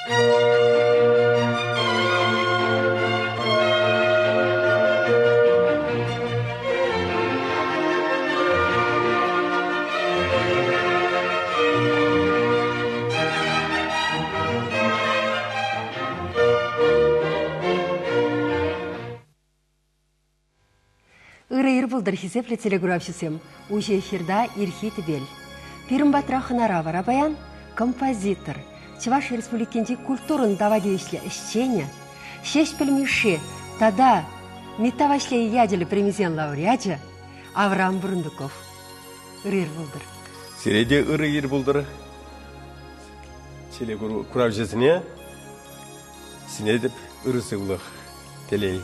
Ырӑ ир пултӑр, хисеплӗ телекуравҫӑсем! Уҫӑ эфирта Ирхи тӗпел. Пирӗн патра хӑнара вара паян композитор, Чӑваш Республикинчи культурӑн тава тивӗҫлӗ ӗҫченӗ, Ҫеҫпӗл Мишши тата Митта Ваҫлейӗ ячӗллӗ премисен лауреачӗ Авраам Брундуков. Ырӑ ир пултӑр. Сире те ырӑ ир пултӑр. Телекуравҫӑсене сӗнетӗп ырӑ сывлӑх, телей.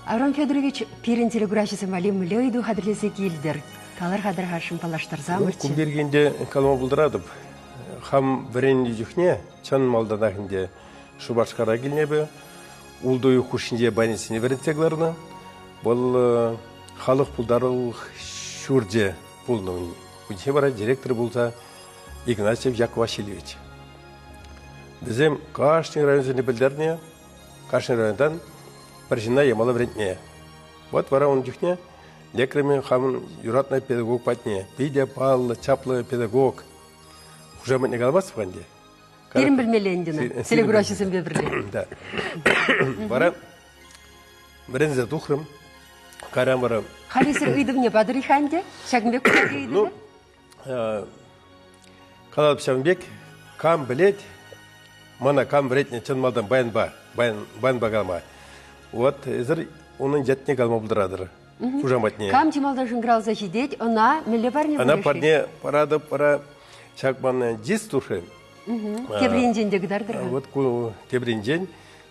Авраам Федорович, пирӗн телекуравҫӑсем валли мӗнле ыйту хатӗрлесе килтӗр? Калӑр-ха тархасшӑн паллаштарсамӑрччӗ. Кун пирки ӗнтӗ калама пултаратӑп. Хам вӗреннӗ чухне чӑн малтанах ӗнтӗ Шупашкара килнӗ эпӗ. Ултӑ уйӑх хушшинче больницӑне вӗрентсе кӑларнӑ. Вӑл халӑх пултарулӑх ҫурчӗ пулнӑ. Унччен вара директор пулса Игнатьев Яков Васильевич. Вӗсем кашни районсене пӗлтернӗ, кашни районтан пӗр ҫынна ямала вӗрентме. Вот вара ун чухне лекрӗм хамӑн юратнӑ педагог патне. Питӗ паллӑ, чаплӑ педагог. Хушаматне каламастӑп ӗнтӗ. Пирӗн пӗлмелле ӗнтӗ ӑна, телекуравҫӑсемпе пӗрле. Да. Вара вӗренсе тухрӑм. Кайран вара... Халь эсир ыйтӑвне патӑр-и-ха ӗнтӗ? Ҫакӑн пек ыйтӑвӗ? Ну, калатӑп ҫавӑн пек, кам пӗлет, мана кам вӗрентнӗ чӑн малтан баянпа, баянпа калама. Вот эсир унӑн ятне калама пултаратӑр, хушаматне. Кам чи малтан шӑнкӑравласа ҫитет, ӑна мӗнле парне Ӑна парне паратӑп, вара ҫак ман диск тухрӗ. Тепринчен те кӑтартӑр-ха. Вот ку тепринчен,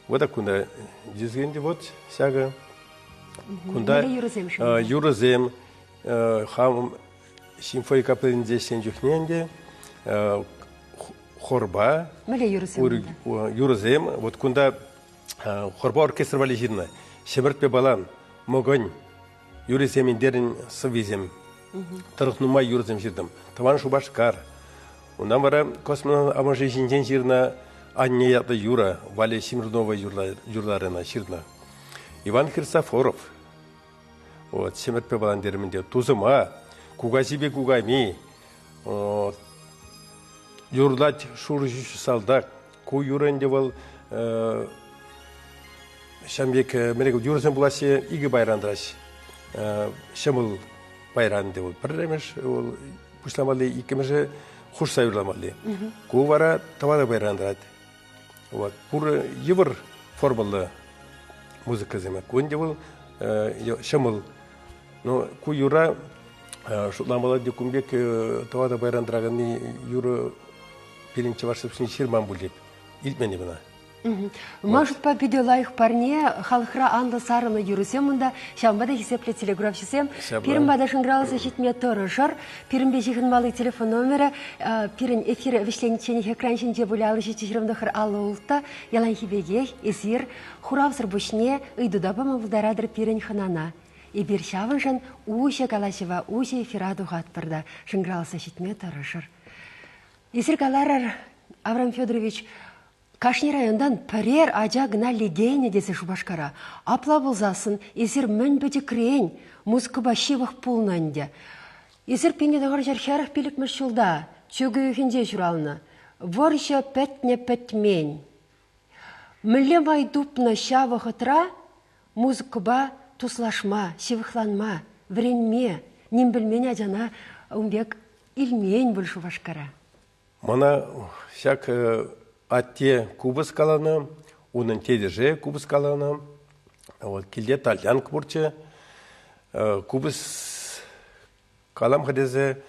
вот кунта диск ӗнтӗ вот ҫакӑ. Кунта юрӑсем, юрӑсем хам симфони капеллинче ӗҫленӗ чухне ӗнтӗ хорпа Мӗнле юрӑсем? Юрӑсем. Вот кунта хорпа оркестр валли ҫырнӑ. Ҫӗмӗртпе палан, Мӑкӑнь, Юрий Сементерӗн сӑввисем. Тӑрӑх нумай юрӑсем ҫыртӑм. Тӑван Шупашкар. Унтан вара космонавт амӑшӗ ҫинчен ҫырнӑ Анне ятлӑ юрӑ Валя Смирнова юрларӗ ӑна ҫырнӑ. Иван Христофоров. Вот, ҫӗмӗртпе палан терӗм ӗнтӗ. Тусӑма, кукаҫипе куками, вот, юрлать шурӑ ҫӳҫлӗ салтак. Ку юрӑ ӗнтӗ вӑл ҫавӑн пек мӗне юрӑсем пулаҫҫӗ икӗ пайран тӑраҫҫӗ. Ҫӑмӑл пайран ӗнтӗ вӑл пӗрремӗш вӑл пуҫламалли, иккӗмӗшӗ хушса юрламалли. Ку вара тӑватӑ пайран тӑрать. Вот. Пур йывӑр формӑллӑ музыкӑсем. Ку ӗнтӗ вӑл ҫӑмӑл. Но ку юра шутламалла те кун пек тӑватӑ пайран тӑраканни юрӑ пирӗн чӑваш ҫӗршывне ҫырман пуль теп. Илтмен эп ӑна. Ман шутпа питӗ лайӑх парне халӑхра анлӑ сарӑлнӑ юрӑсем унта. Ҫавӑнпа та хисеплӗ телеграфҫӑсем пирӗн пата шӑнкӑравласа ҫитме тӑрӑшӑр. Пирӗнпе ҫыхӑнмалли телефон номерӗ пирӗн эфир вӗҫленичченех экран ҫинче пулӗ 57 56 яланхи пекех эсир хуравсӑр пуҫне ыйту та пама пултаратӑр пирӗн хӑнана. Эпир ҫавӑншӑн уҫӑ калаҫӑва, уҫӑ эфира тухатпӑр та шӑнкӑравласа ҫитме тӑрӑшӑр. Эсир каларӑр, Аврам Федорович, кашни районтан пӗрер ача кӑна лекейнӗ тесе Шупашкара. Апла пулсассӑн эсир мӗн пӗчӗкрен музыкӑпа ҫывӑх пулнӑ ӗнтӗ. Эсир 1945 ҫулта чӳк уйӑхӗнче ҫуралнӑ. Вӑрҫӑ пӗтнӗ-пӗтмен. Мӗнле май тупнӑ ҫав вӑхӑтра музыкӑпа туслашма, ҫывӑхланма, вӗренме, ним пӗлмен ачана ун пек илмен пуль Шупашкара? Мана ҫак атте купӑс каланӑ, унӑн тетӗшӗ купӑс каланӑ. Вот килте тальянка пурччӗ. Купӑс калам-ха тесе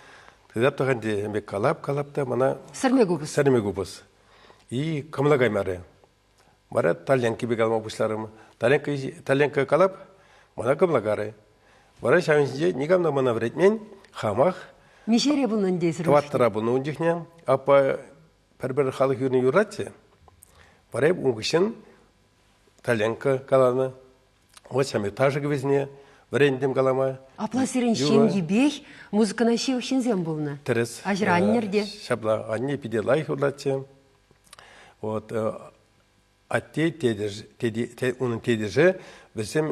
тытап та ӗнтӗ пек калап, калап та мана Сӗрме купӑс. Сӗрме купӑс. И кӑмӑла каймарӗ. Вара тальянкипе калама пуҫларӑм. Тальянка, тальянка калап, мана кӑмӑла карӗ. Вара ҫавӑн ҫинче никам та мана вӗрентмен, хамах. Миҫере пулнӑ ӗнтӗ эсир? Тӑваттӑра пулнӑ ун чухне. Аппа пӗр-пӗр халӑх юррине юратчӗ. Вара эп ун хыҫҫӑн тальянка каланӑ. Вот ҫав ташӑ кӗвӗсене вӗрентӗм калама. Апла сирӗн ҫемйипех музыкӑна ҫывӑх ҫынсем пулнӑ. Тӗрӗс. Аҫӑр-аннӗр те. Ҫапла, анне питӗ лайӑх юрлатчӗ. Вот атте тетӗш, унӑн тетӗшӗ вӗсем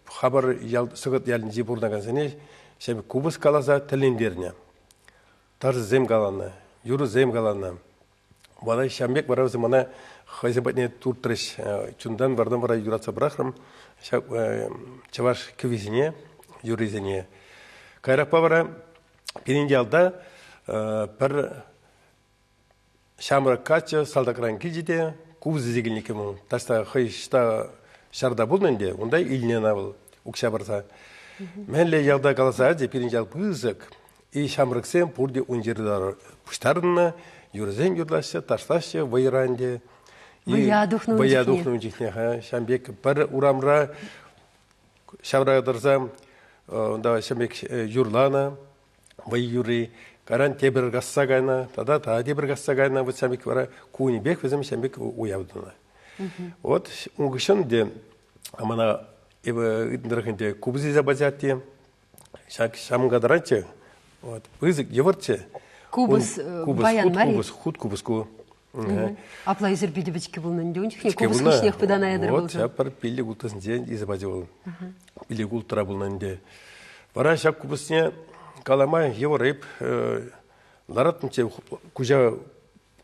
Хапӑр ял Сӑкӑт ялӗнче пурӑнакансене ҫав купӑс каласа тӗлӗнтернӗ. Ташӑсем каланӑ, юрӑсем каланӑ. Вара ҫавӑн пек вара вӗсем мана хӑйсем патне туртрӗҫ. Чунтан вартан вара юратса пӑрахрӑм ҫак чӑваш кӗввисене, юррисене. Каярахпа вара пирӗн ялта пӗр ҫамрӑк каччӑ салтакран килчӗ те купӑс илсе килнӗ иккен вӑл. Таҫта хӑй ӑҫта ҫарта пулнӑ ӗнтӗ, унта илнӗ ӑна вӑл укҫа парса. Мӗнле ялта каласа ячӗ, пирӗн ял пысӑк, и ҫамрӑксем пурте ун ҫырта пуҫтарӑннӑ, юрӑсем юрлаҫҫӗ, ташлаҫҫӗ вӑйӑра ӗнтӗ. Вӑя тухнӑ ун Вӑя тухнӑ ун чухне. Ҫавӑн пек пӗр урамра ҫавра тӑрса унта ҫавӑн пек юрланӑ, вӑй юрри. Кайран тепӗр касса кайнӑ, тата та тепӗр касса кайнӑ. Вот ҫавӑн пек вара кунӗпех вӗсем ҫавӑн пек уяв тунӑ. Вот ун хыҫҫӑн те мана эпӗ ыйтнӑ тӑрӑх ӗнтӗ купӑс илсе пачӗ атте. Ҫак ҫамка тӑратчӗ. Вот пысӑк йывӑрччӗ. Купӑс, купӑс, баян хут мар-и? купӑс, хут купӑс ку. Апла ӳсӗр питӗ пӗчӗккӗ пулнӑ ӗнтӗ ун чухне купӑс хыҫнех пытанаятӑр Вот пулсан. ҫав пӗр пиллӗк улттӑсенчен илсе пачӗ вӑл. Пиллӗк улттӑра пулнӑ ӗнтӗ. Вара ҫак купӑсне калама йывӑр эп лараттӑмччӗ куҫа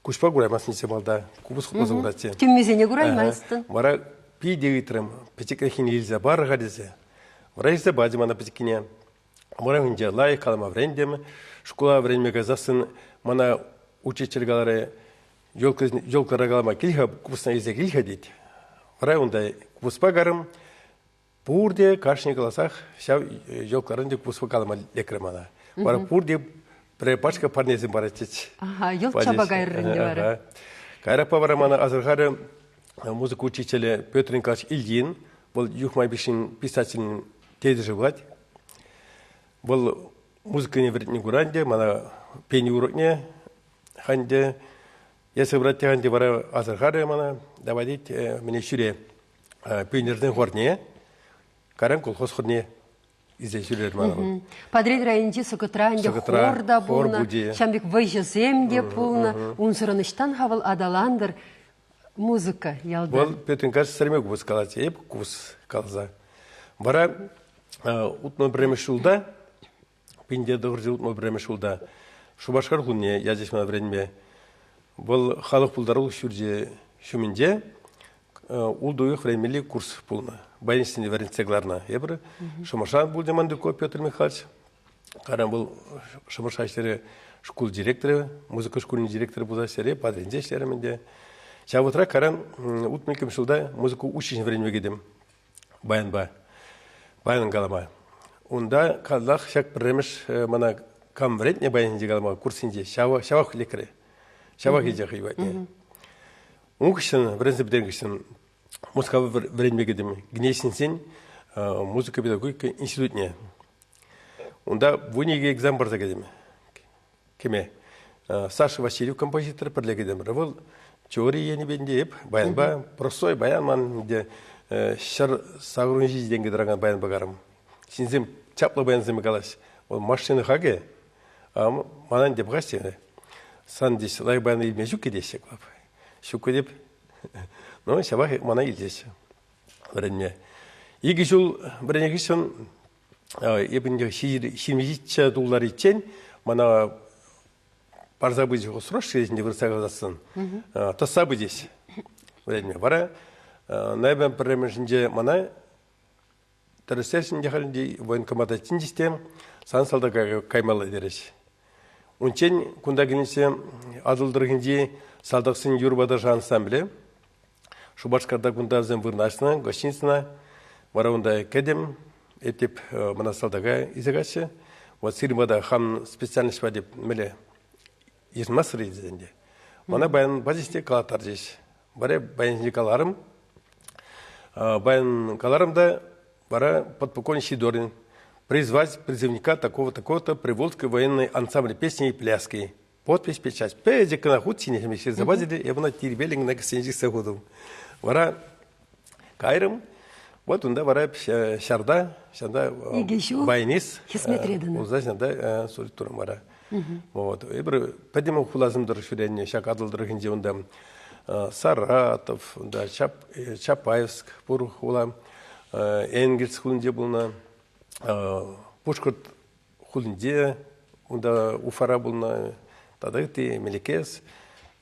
куҫпа кураймастӑнччӗ малта. Купӑс хупласа хуратчӗ. Тӳммисене кураймастӑн. Вара питӗ ыйтрӑм, пӗчӗкреххине илсе пар-ха тесе. Вара илсе пачӗ мана пӗчӗккине. Вара ӗнтӗ лайӑх калама вӗрентӗм. Шкула вӗренме кайсассӑн мана учитель каларӗ, елкӑра калама кил-ха, купӑсна илсе кил-ха тет. Вара унта купӑспа карӑм. Пурте кашни класах ҫав елкӑран те купӑспа калама лекрӗ мана. Вара пурте пӗрре пачка парнесем паратчӗҫ. Ага, йӑлт чапа кайрӑр ӗнтӗ вара. Кайрапа вара мана асӑрхарӗ музыка учителӗ Петр Николаевич Ильин. Вӑл Юхма Мишшин писателӗн тетӗшӗ пулать. Вӑл музыкӑне вӗрентнӗ кура ӗнтӗ мана пени урокне ӗнтӗ эсӗ брат ӗнтӗ вара асӑрхарӗ мана, давай тет, мӗне ҫӳре пионерсен хорне, кайран колхоз хорне илсе ҫӳрер мана. Патӑрьел районӗнчи Сӑкӑтра ӗнтӗ хор та пулнӑ, ҫавӑн пек вӑйҫӑсем те пулнӑ. Унсӑрӑн ӑҫтан-ха вӑл аталантӑр? Музыка ялта. Вӑл Петр Николаевич сӗрме купӑс калать, эп купӑс каласа. Вара 61 ҫулта, 1961 ҫулта Шупашкар хулине ячӗҫ мана вӗренме. Вӑл халӑх пултарулӑх ҫурчӗ ҫумӗнче ултӑ уйӑх вӗренмелли курс пулнӑ. Больницӑне вӗрентсе кӑларнӑ эпир. Шӑмӑршан пулчӗ Мандюков Петр Михайлович. Кайран вӑл Шӑмӑрша ӗҫлерӗ шкул директорӗ, музыка шкулӗн директорӗ пулса ӗҫлерӗ, Патӑрьелӗнче ӗҫлерӗм ӗнтӗ. Ҫав вӑхӑтра кайран 62 ҫулта музыка училищине вӗренме кӗтӗм баянпа, баян калама. Унта каллах ҫак пӗрремӗш мана кам вӗрентнӗ баян калама курсенче, ҫавах лекрӗ. Ҫавах илчӗ хӑй патне. Ун хыҫҫӑн, вӗренсе пӗтернӗ хыҫҫӑн Мускава вӗренме кӗтӗм. Гнесинсен музыка педагогика институтне. Унта 12 экзамен парса кӗтӗм. Кӗме. Саша Васильев композитор пӗрле кӗтӗмӗр. Вӑл теори енӗпе ӗнтӗ эп баянпа, простой баян ман ӗнтӗ 187 тенкӗ тӑракан баянпа карӑм. Ҫынсем чаплӑ баянсем калаҫ. Вӑл машина хакӗ, а мана ӗнтӗ пӑхаҫҫӗ. Сан теҫ, лайӑх баян илме ҫук теҫҫӗ. Ҫук деп. Ну, ҫавах мана илчӗҫ вӗренме. Икӗ ҫул вӗреннӗ хыҫҫӑн эпӗ ӗнтӗ ҫирӗм тултариччен мана парса пычӗ хосрош ӗнтӗ вырӑсла каласассӑн тӑсса пычӗҫ вӗренме. Вара ноябрь пӗрремӗшӗнче мана тӗрӗслесшӗн те халь ӗнтӗ военкомата чӗнчӗҫ те сан салтака каймалла терӗҫ. Унччен кунта килнӗччӗ Атӑл тӑрӑхӗнчи салтаксен юрӑпа ташӑ ансамблӗ. Шупашкарта кунта вӗсем вырнаҫнӑ гостиницӑна. Вара унта кӗтӗм. Эп мана салтака илсе каҫҫӗ. Вот сирӗн пата хам специальноҫпа теп мӗнле йышӑнмастӑр тесе ӗнтӗ. Мана баян пачӗҫ те калаттарчӗҫ. Вара баян ҫинче каларӑм. Баян каларӑм та вара подполковник Сидорин призвать призывника такого-такого-то Приволжской военной ансамбль песни и пляски. Подпись печать. Пӗчӗк кӑна хут ҫине ҫырса пачӗ те эп ӑна тирпейлӗн кӑна кӗсьене чиксе хутӑм. Вара кайрӑм. Вот унта вара ҫарта, ҫарта Икӗ ҫул военис хӗсметре тӑнӑ. Пулса ҫарта служить турӑм вара. Вот. Эпир пӗтӗм хуласем тӑрӑх ҫӳренӗ ҫак Атӑл тӑрӑхӗнче унта. Саратов, унта Чапаевск пур хула, Энгельс хулинче пулнӑ, Пушкӑрт хулинче, унта Уфара пулнӑ, тата ытти Мелекесс.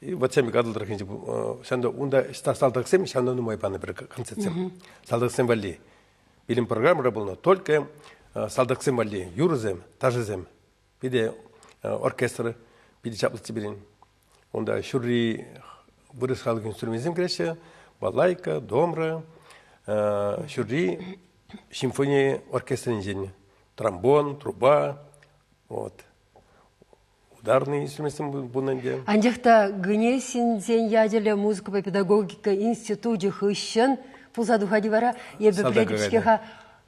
И вот ҫамрӑк Атӑл тӑрӑхӗнче ҫавӑнта унта салтаксем ҫавна нумай панӑ пӗр концертсем. Салтаксем валли. Пирӗн программӑра пулнӑ только салтаксем валли юрӑсем, ташӑсем. Питӗ оркестр питӗ чаплӑччӗ пирӗн. Унта ҫурри вырӑс халӑх инструменчӗсем кӗреҫҫӗ, балалайка, домра, ҫурри симфони оркестрӗнчен тромбон, труба, вот. Ударный инструментсем пулнӑ ӗнтӗ. Анчах та Гнесинсен ячӗллӗ музыкӑпа педагогика институчӗ хыҫҫӑн пулса тухать вара эпӗ пӗлетӗп-ҫке-ха,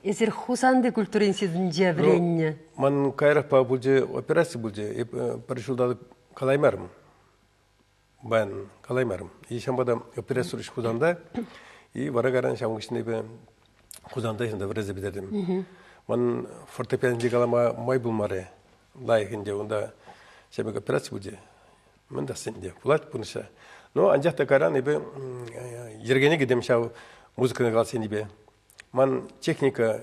эсир Хусанти культура институтӗнче вӗреннӗ. Ман каярахпа пулчӗ операци пулчӗ. Эп пӗр ҫулталӑк калаймарӑм. Баян калаймарӑм. И ҫавӑнпа та операци турӗҫ Хусанта. И вара кайран ҫавӑн хыҫҫӑн эпӗ Хусанта ҫынта вӗренсе пӗтертӗм. Ман фортепианинче калама май пулмарӗ. Лайӑх ӗнтӗ унта ҫемӗк операци пулчӗ. Мӗн тӑвас ӗнтӗ, пулать пурнӑҫра. Ну, анчах та кайран эпӗ йӗркене кӗтӗм ҫав музыкӑна калас енӗпе. Ман техника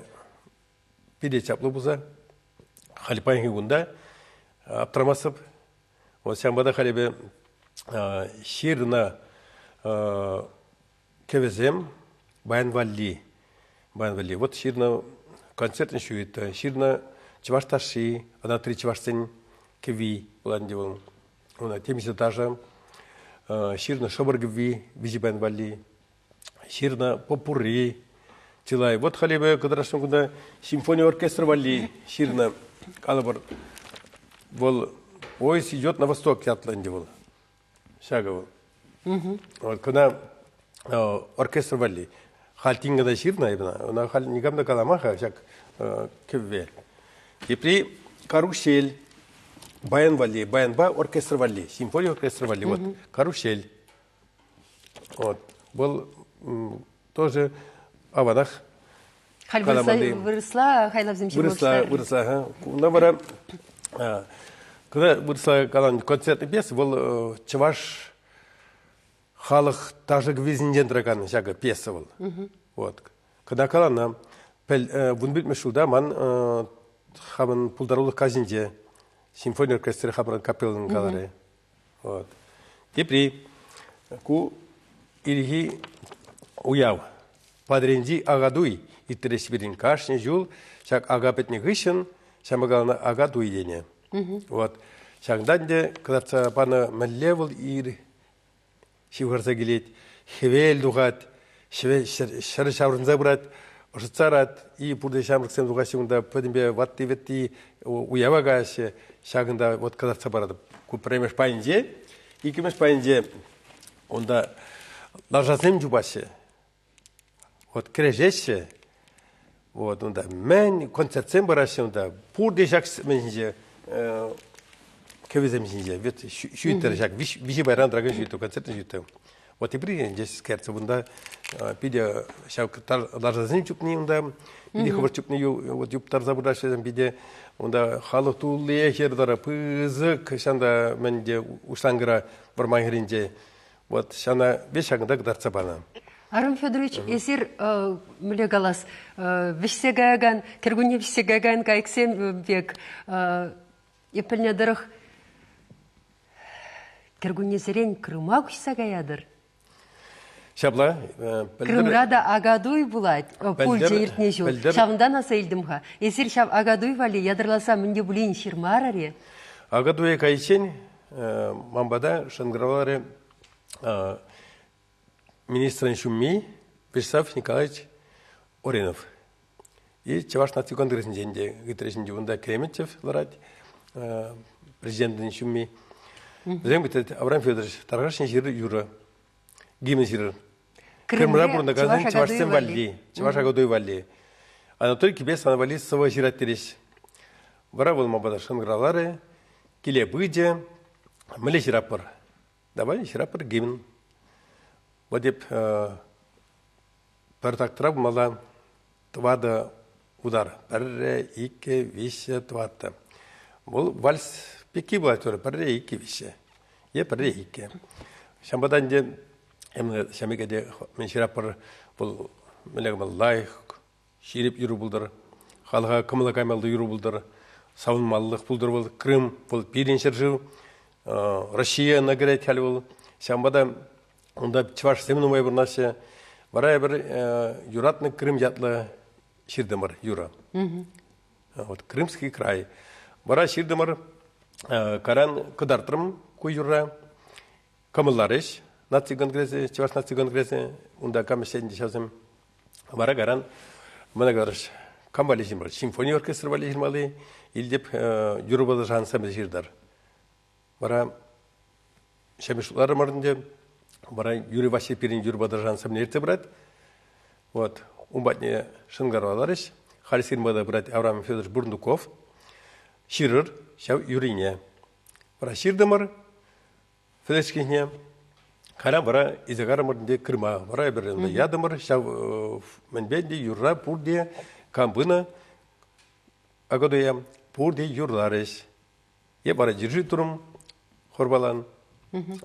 питӗ чаплӑ пулса, халь паянхи кунта аптрамастӑп. Вот ҫавӑнпа та халь эпӗ ҫырнӑ кӗвӗсем баян валли. Баян валли. Вот ҫырнӑ концертный сюита, ҫырнӑ чӑваш ташши, анатри чӑвашсен кӗвви пулать ӗнтӗ вӑл. Ӑна темиҫе ташӑ ҫырнӑ шӑпӑр кӗвви виҫӗ баян валли. Ҫырнӑ попурри чылай. Вот халь эпӗ кӑтартасшӑн кунта симфони оркестр валли ҫырнӑ калӑпӑр. Вӑл «Поезд идет на восток» ятлӑ ӗнтӗ вӑл. Ҫакӑ вӑл. Вот кӑна оркестр валли. Халь тин кӑна ҫырнӑ эпӗ ӑна. Ӑна халь никам та калама-ха ҫак кӗвве. Тепри карусель. Баян валли, баянпа оркестр валли, симфони оркестр валли. Вот карусель. Вот. Вӑл тоже аванах Халь вырӑсла хайлавсем ҫырма Вырӑсла, вырӑсла, ага. Кунта вара когда вырӑсла калан концертный пьеса, вӑл чӑваш халӑх ташӑ кӗввисенчен тӑракан ҫакӑ пьеса вӑл. Вот. Когда каланӑ, 15-мӗш ҫулта ман хамӑн пултарулӑх каҫӗнче симфони оркестрӗ хамӑрӑн капеллӑн каларӗ. Вот. Тепри ку ирхи уяв. Патӑрьелӗнчи Акатуй ирттереҫҫӗ пирӗн кашни ҫул. Ҫак ака пӗтнӗ хыҫҫӑн ҫамрӑк каланӑ Акатуй тенӗ. Вот. Ҫакӑнта ӗнтӗ кӑтартса панӑ мӗнле вӑл ир ҫывхарса килет, хӗвел тухать, ҫӗр ҫаврӑнса пырать, ӑшӑтса ларать. И пурте ҫамрӑксем тухаҫҫӗ унта, пӗтӗмпе ватти-вӗтти уява каяҫҫӗ. Ҫакӑнта вот кӑтартса паратӑп. Ку пӗрремӗш пайӗнче, иккӗмӗш пайӗнче унта лашасем чупаҫҫӗ. Вот кӗрешеҫҫӗ. Вот унта мӗн концертсем параҫҫӗ унта. Пурте ҫак мӗн ҫинче кӗвӗсем ҫинче. Вет ҫӳйтер ҫак виҫӗ пайран тӑракан ҫӳйтер, концертный ҫӳйтер. Вот тепри здесь скерцы унта питӗ ҫав лашасем чупни унта, питӗ хӑвӑрт чупни вот юптарса пыраҫҫӗ питӗ унта халӑх тулли хӗр тӑрӑ пысӑк ҫанта мӗнде уҫланкӑра вӑрман хӗрринче. Вот ҫана веҫ ҫакӑнта кӑтартса панӑ. Арам Федорович, эсир мӗнле калас, вӗҫсе каякан, кӗркунне вӗҫсе каякан кайӑксем пек эп пӗлнӗ тӑрӑх кӗркуннесерен Крыма куҫса каятӑр. Ҫапла. Крымра та Акатуй пулать, пулчӗ иртнӗ ҫул. Ҫавӑнтан аса илтӗм-ха. Эсир ҫав Акатуй валли ятарласа мӗн те пулин ҫырмарӑр-и? Акатуя кайиччен ман пата шӑнкӑравларӗ министрӑн ҫумми Вячеслав Николаевич Оринов. И Чӑваш наци конгресӗнчен те ыйтрӗҫ ӗнтӗ унта Клементьев ларать, президентӑн ҫумми. Вӗсем ыйтрӗҫ, Авраам Федорович, тархасшӑн ҫырӑр юрӑ, гимн ҫырӑр. Крымра пурӑнакансен чӑвашсем валли, чӑваш Акатуй валли. Анатолий Кипец сан валли сӑвӑ ҫырать терӗҫ. Вара вӑл ман пата шӑнкӑравларӗ, киле пычӗ. Мӗнле ҫыраппӑр? Давай ҫыраппӑр гимн. Вот эп пӗр тактра пулмалла тӑватӑ удар. Пӗрре, иккӗ, виҫҫӗ, тӑваттӑ. Вӑл вальс пекки пулать вара. Пӗрре, иккӗ, виҫҫӗ. Е пӗрре, иккӗ. Ҫавӑнпа та ӗнтӗ. Ҫамеке те мӗн ҫыраппӑр, вӑл мӗнле лайӑх, ҫирӗп юрӑ пултӑр, халӑха кӑмӑла каймалли юрӑ пултӑр, савӑнмаллӑх пултӑр вӑл. Крым вӑл пирӗн ҫӗршыв, Россия ӑна кӗрет халь вӑл. Ҫавӑнпа та унта чӑвашсем нумай пурӑнаҫҫӗ. Вара эпир юратнӑ Крым ятлӑ ҫыртӑмӑр юрӑ. Вот Крымский край. Вара ҫыртӑмӑр, каран кӑтартрӑм ку юрра. Кӑмӑлларӗҫ наци конгресӗ, Чӑваш наци конгресӗ, унта кам ӗҫлет ҫавсем. Вара каран мана каларӗҫ, кам валли ҫырмалли? Симфони оркестр валли ҫырмалли, илтеп юрӑпа ансамбль ҫыртар. Вара ҫемӗ шутларӑмӑр ӗнтӗ. Вара Юрий Васильев пирӗн юрӑпа тӑрӑшан ансамбле ертсе пырать. Вот. Ун патне шӑнкӑравларӗҫ. Халь сирӗн пата пырать Авраам Федорович Бурндуков. Ҫырӑр ҫав юррине. Вара ҫыртӑмӑр Федорович Кайран вара илсе карӑмӑр ӗнтӗ Крыма. Вара эпир ӗнтӗ ятӑмӑр ҫав мӗнпе ӗнтӗ юрра пурте кам пынӑ Акатуя пурте юрларӗҫ. Эп вара держи турӑм хорпалан.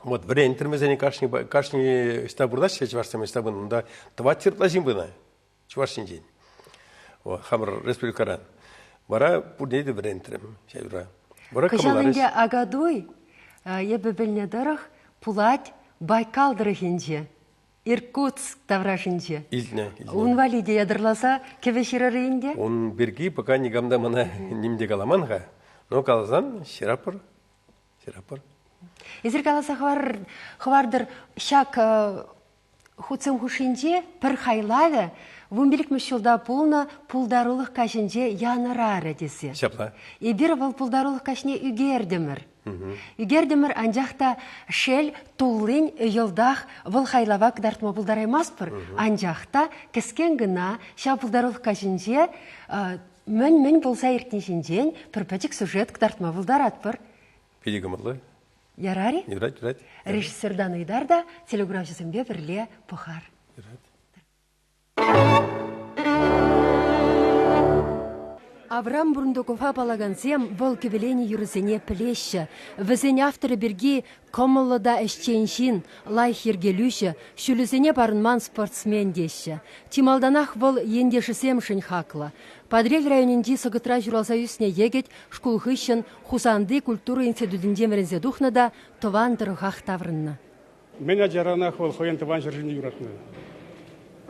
Вот вӗрентрӗм вӗсене кашни кашни ӑҫта пурӑнаҫҫӗ чӑвашсем ӑҫта пынӑ унта тӑват ҫыртла ҫын пынӑ чӑваш ҫинчен. Хамӑр республикӑран. Вара пурне те вӗрентрӗм ҫав юра. Вара Кӑҫал ӗнтӗ Акатуй эпӗ пӗлнӗ тӑрӑх пулать Байкал тӑрӑхӗнче. Иркутск таврашӗнче. Илтнӗ, илтнӗ. Ун валли те ятарласа кӗвӗ ҫырӑр-и ӗнтӗ? Ун пирки пока никам та мана ним те каламан-ха. Но каласан ҫырапӑр, ҫырапӑр. Эсир каласа хӑвартӑр, ҫак хутсем хушшинче пӗр хайлавӗ вунпиллӗкмӗш ҫулта пулнӑ пултарулӑх каҫӗнче янӑрарӗ тесе. Ҫапла. Эпир вӑл пултарулӑх каҫне ӳкертӗмӗр. Ӳкертӗмӗр, анчах та шел, туллин йӑлтах вӑл хайлава кӑтартма пултараймастпӑр. Анчах та кӗскен кӑна ҫав пултарулӑх каҫӗнче мӗн-мӗн пулса иртни ҫинчен пӗр пӗчӗк сюжет кӑтартма пултаратпӑр. Питӗ кӑмӑллӑ. Ярар-и? Юрать, юрать. Режиссертан ыйтар та телекуравҫӑсемпе пӗрле пӑхар. Юрать. Аврам Бурундукова паллакансем вӑл кӗвӗленӗ юрӑсене пӗлеҫҫӗ. Вӗсен авторӗ пирки кӑмӑллӑ та ӗҫчен ҫын, лайӑх йӗркелӳҫӗ, ҫулӗсене парӑнман спортсмен теҫҫӗ. Чи малтанах вӑл ентешӗсемшӗн хаклӑ. Патӑрьел районӗнчи Сӑкӑтра ҫуралса ӳснӗ йӗкӗт шкул хыҫҫӑн Хусанти культура институтӗнчен вӗренсе тухнӑ та тӑван тӑрӑхах таврӑннӑ. Мӗн ачаранах вӑл хӑйӗн тӑван ҫӗршывне юратнӑ.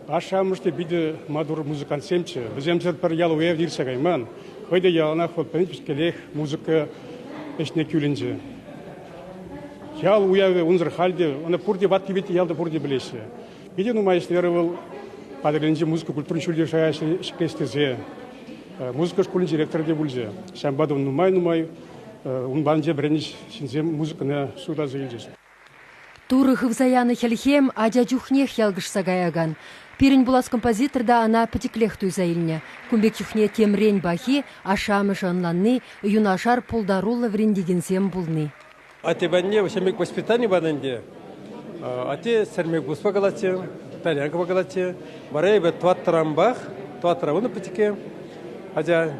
Ашшӗ-амӑшӗ те питӗ маттур музыкантсемччӗ. Вӗсемсӗр пӗр ял уявне иртсе кайман. Хӑй те яланах вӑл пӗчӗккӗлех музыка ӗҫне кӳлӗнчӗ. Ял уявӗ унсӑр халь те, ӑна пурте ватти-вӗтти ялта пурте пӗлеҫҫӗ. Питӗ нумай ӗҫлерӗ вӑл Патӑрьелӗнчи музыка культурин ҫӳлти шая ҫӗклес тесе. Музыка шкулӗн директорӗ те пулчӗ. Ҫавӑнпа та нумай-нумай ун патӗнче вӗреннӗ ҫынсем музыкӑна суйласа илчӗҫ. Турӑ хывса янӑ хӗлхем ача чухнех ялкӑшса каякан. Пирӗн пулас композитор та ӑна пӗчӗклех туйса илнӗ. Кун пек чухне темрен пахи ашшӗ-амӑшӗ ӑнланни, юнашар пултаруллӑ вӗрентекенсем пулни. Атте патне ҫемье воспитани панӑ ӗнтӗ. Атте сӗрме куспа калатчӗ, тальянкӑпа калатчӗ. Вара эпӗ тӑваттӑранпах, тӑваттӑра вунӑ пӗчӗкке ача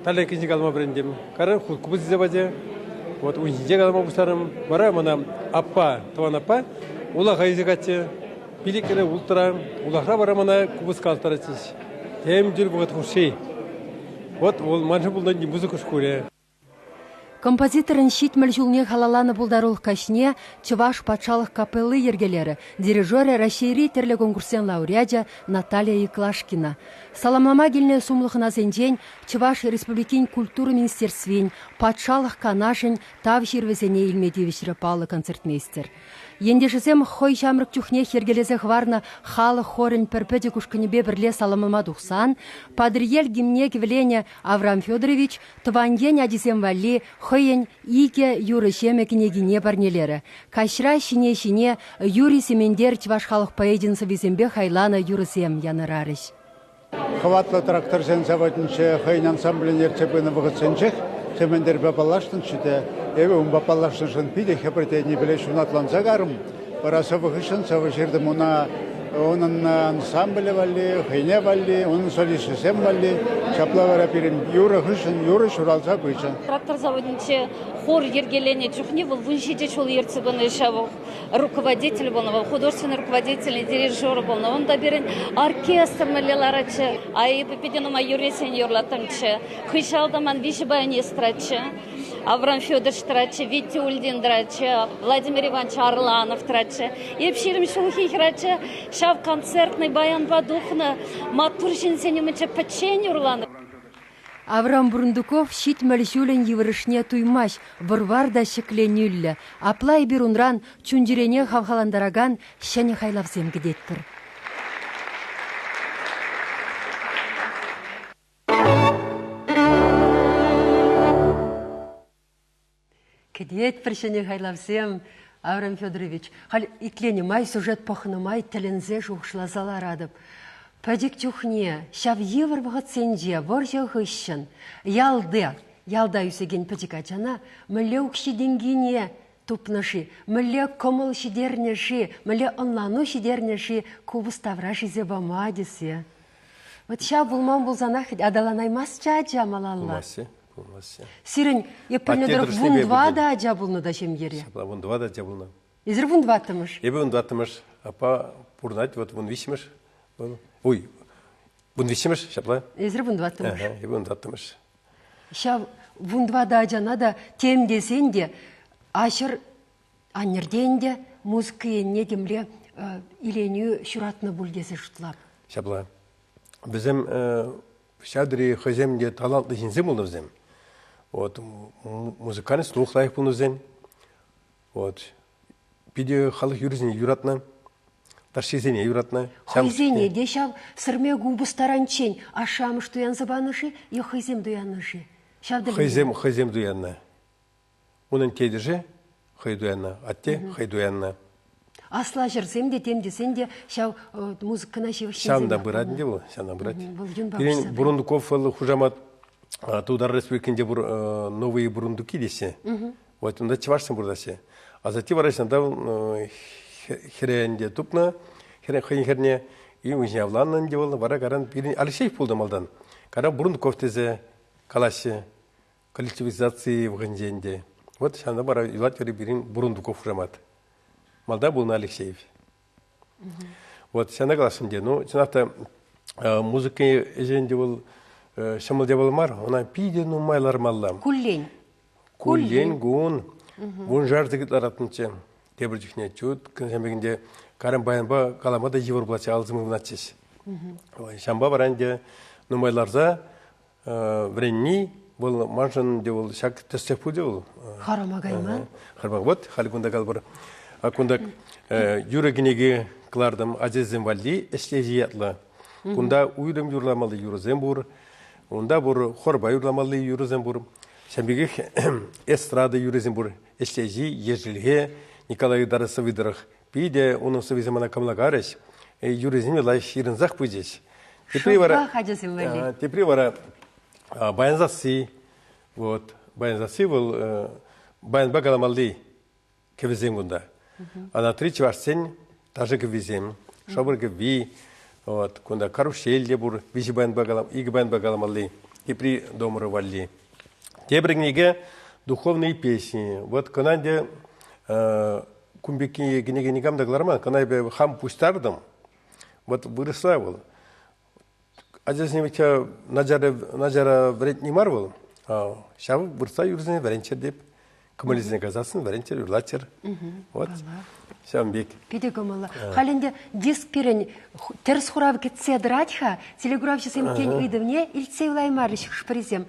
Тальянка ҫинче калама вӗрентӗм. Кайран хут купӑс илсе пачӗ. Вот ун ҫинче калама пуҫларӑм. Вара мана аппа, тӑван аппа, улаха илсе кайчӗ. Пилӗкре улттӑра. Улахра вара мана купӑс калаттаратчӗҫ. Тем тӳр вӑхӑт хушши. Вот вӑл маншӑн пулнӑ музыка шкулӗ. Композиторӑн 70 ҫулне халалланӑ пултарулӑх каҫне Чӑваш патшалӑх капелли йӗркелерӗ. Дирижерӗ Раҫҫейри тӗрлӗ конкурссен лауреачӗ Наталья Иклашкина. Саламлама килнӗ сумлӑ хӑнасенчен Чӑваш Республикин культура министерствин, Патшалӑх Канашӗн Тав ҫырӑвӗсене илме тивӗҫрӗ паллӑ концертмейстер. Ентешӗсем хӑй ҫамрӑк чухнех йӗркелесе хӑварнӑ халӑх хорӗн пӗр пӗчӗк ушкӑнӗпе пӗрле саламлама тухсан Патӑрьел гимне кӗвӗленӗ Аврам Федорович тӑван ен ачисем валли хӑйӗн икӗ юрӑ-ҫемӗ кӗнекине парнелерӗ. Каҫра ҫине-ҫине Юрий Сементер чӑваш халӑх поэчӗн сӑввисемпе хайланӑ юрӑсем янӑрарӗҫ. Хӑватлӑ тракторсен заводӗнче хӑйӗн ансамблӗн ертсе пынӑ вӑхӑтсенчех Сементерпе паллашнӑччӗ те, эпӗ унпа паллашнӑшӑн питӗ хӗпӗртенипеле ҫунатланса карӑм. Вара сӑвӑ хыҫҫӑн сӑвӑ ҫыртӑм ӑна. Унӑн ансамблӗ валли, хӑйне валли, унӑн солисчӗсем валли. Ҫапла вара пирӗн юрӑ хыҫҫӑн юрӑ ҫуралса пычӗ. Трактор заводӗнче хор йӗркеленӗ чухне вӑл 17 ҫул ертсе пынӑ ҫав руководитель пулнӑ, вӑл художественный руководитель, дирижер пулнӑ. Унта пирӗн оркестр мӗнле ларатчӗ. А эпӗ питӗ нумай юррисене юрлаттӑмччӗ. Хыҫалта ман виҫӗ баянист тӑратчӗ. Аврам Федорович тӑратчӗ, Витя Ульдин тӑратчӗ, Владимир Иванович Арланов тӑратчӗ. Эп 20 ҫулхи хӗрача ҫав концертный баянпа тухнӑ маттур ҫынсен умӗнче пӗччен юрланӑ. Аврам Бурундуков 70 ҫулӗн йывӑрӑшне туймасть, вӑр-вар та ҫӗкленӳллӗ. Апла эпир унран чун-чӗрене хавхалантаракан ҫӗнӗ хайлавсем кӗтетпӗр. Кӗтетпӗр ҫӗнӗ хайлавсем, Аврам Федорович. Халь итленӗ май, сюжет пӑхнӑ май тӗлӗнсе шухӑшласа ларатӑп. Пӗчӗк чухне, ҫав йывӑр вӑхӑтсенче, вӑрҫӑ хыҫҫӑн ялта, ялта ӳсекен пӗчӗк ачана мӗнле укҫи-тенкине тупнӑ-ши, мӗнле кӑмӑл ҫитернӗ-ши, мӗнле ӑнлану ҫитернӗ-ши купӑс тавра ҫисе пама тесе. Вот ҫав пулман пулсанах аталанаймастчӗ ача малалла. Пулмасчӗ, пулмасчӗ. Сирӗн эп пӗлнӗ тӑрӑх вунтӑватӑ ача пулнӑ та ҫемьере. Ҫапла вунтӑватӑ ача пулнӑ. Эсир вунтӑваттӑмӗш? Эпӗ вунтӑваттӑмӗш. Аппа пурӑнать, вот вунвиҫҫӗмӗш. Ой, вунвиҫҫӗмӗш, ҫапла. Эсир вунтӑваттӑмӗш. Эпӗ вунтӑваттӑмӗш. Ҫав вунтӑватӑ ачана та тем тесен те аҫӑр аннӗртен те музыка енне темле иленӳ ҫуратнӑ пуль тесе шутлап. Ҫапла. Вӗсем ҫав тери хӑйсем те талантлӑ ҫынсем пулнӑ вӗсем. Вот музыкальный слух лайӑх пулнӑ вӗсен. Вот питӗ халӑх юррисене юратнӑ, ташшисене юратнӑ. Хӑйсене те ҫав сӗрме купӑс таранччен ашшӗ-амӑш туянса панӑ-ши е хӑйсем туяннӑ-ши? Ҫав хӑйсем хӑйсем туяннӑ. Унӑн тетӗшӗ хӑй туяннӑ, атте хӑй туяннӑ. Аслӑ ачӑрсем те тем тесен те ҫав музыкӑна ҫывӑх ҫынсем. Ҫавӑнта пырать ӗнтӗ вӑл, ҫавна пырать. Вӑл юнпа Пирӗн Бурундуков вӑл хушамат Тутар Республикинче пур Новые Бурундуки теҫҫӗ. Вот унта чӑвашсем пурӑнаҫҫӗ. Асатте вара ҫавӑнта хӗре ӗнтӗ тупнӑ, хӗре хӑйӗн хӗрне, и ун ҫине авланнӑ ӗнтӗ вӑл. Вара каран пирӗн Алексеев пулнӑ малтан. Каран Бурундуков тесе калаҫҫӗ. Коллективизаци вӑхӑтӗнче ӗнтӗ. Вот ҫавна вара юлать вара пирӗн Бурундуков хушамат. Малта пулнӑ Алексеев. Вот ҫавна каласшӑн те. Ну, чӑнах та музыка ӗҫӗ ӗнтӗ вӑл ҫӑмӑл япала мар, ӑна питӗ нумай лармалла. Куллен. Куллен кун вуншар сехет ларатӑнччӗ. Тепӗр чухне чут кӗнсем карӑм баянпа калама та йывӑр пулатчӗ, алӑсем ывӑнатчӗҫ. Ҫавӑнпа вара ӗнтӗ нумай ларса вӗренни вӑл маншӑн ӗнтӗ вӑл ҫак тӗслӗх пулчӗ вӑл. Харама кайман. Харама. Вот халь кунта калӑпӑр. Кунта юрӑ кӗнеки кӑлартӑм ачасем валли ӗҫлеҫи ятлӑ. Кунта уйрӑм юрламалли юрӑсем пур. Унта пур хорпа юрламалли юрӑсем пур. Ҫавӑн пекех эстрада юррисем пур. Ӗҫлеҫи, Ешӗлхе, Николай Ытар сӑвви тӑрӑх. Питӗ унӑн сӑввисем мана кӑмӑллакарӗҫ. Юррисене лайӑх ҫырӑнсах пычӗҫ. Тепри вара, ачасем валли. Тепри вара баян сасси. Вот. Баян сасси вӑл баянпа каламалли кӗвӗсем кунта. Анатри чӑвашсен ташӑ кӗввисем, шӑпӑр кӗвви, вот, кунта карусель те пур, виҫӗ баянпа калам, икӗ баянпа каламалли, тепри домра валли. Тепӗр кӗнеке «Духовные песни». Вот кӑна ӗнтӗ кун пекки кӗнеке никам та кӑларман, кӑна эпӗ хам пуҫтартӑм. Вот вырӑсла вӑл. Ачасене ведь начара вӗрентни мар вӑл. Ҫав выртса юрсене вӗренччӗр теп. Кӑмӑлӗсене касассӑн вӗренччӗр, юрлаччӑр. Вот ҫавӑн пек. Питӗ кӑмӑллӑ. Халь ӗнтӗ диск пирӗн тӗрӗс хурав кӗтсе тӑрать-ха. Телекуравҫӑсем тен ыйтӑвне илтсе юлаймарӗҫ хӑш-пӗрисем.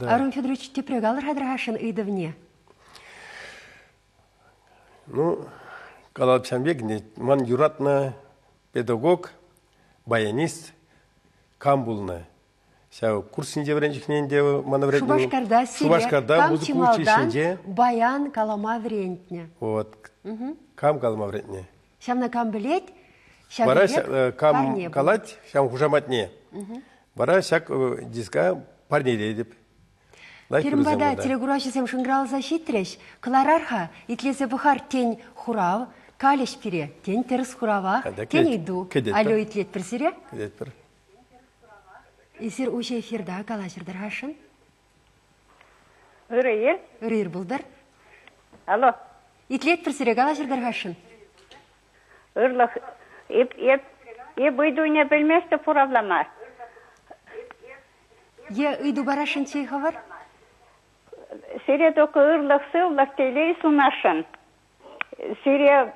Арон Федорович тепре калӑр-ха тӑрхашӑн ыйтӑвне. Ну, калап ҫавӑн пек, ман юратнӑ педагог баянист кам пулнӑ? Ҫав курссенче вӗренчӗхне ӗнтӗ мана вӗрентнӗ. Шупашкарта сире Шупашкарта кам музыка чи малтан училищинче баян калама вӗрентнӗ? Вот. Кам калама вӗрентнӗ? Ҫавна кам пӗлет? Ҫав Вара пекех кам парне калать, ҫав хушаматне. Вара ҫак диска парнелетӗп. Пирӗн пата телекуравҫӑсем шӑнкӑравласа ҫитрӗҫ. Кӑларар-ха, итлесе пӑхар, тен, хурав. Калӗҫ пире, тен, тӗрӗс хурава, тен, ыйту. Алло, итлетпӗр сире. Кӗтетпӗр. Эсир уҫӑ эфирта калаҫӑр-тӑр-хашӑн. Ырӑ ир. Ырӑ ир пултӑр. Алло. Итлетпӗр сире, калаҫӑр-тӑр-хашӑн. Ырлӑх. Эп, эп, эп ыйтуне пӗлместӗп хуравлама. Е ыйту парасшӑнччӗ-и хӑвӑр? Сире только ырлӑх-сывлӑх, телей сунасшӑн. Сире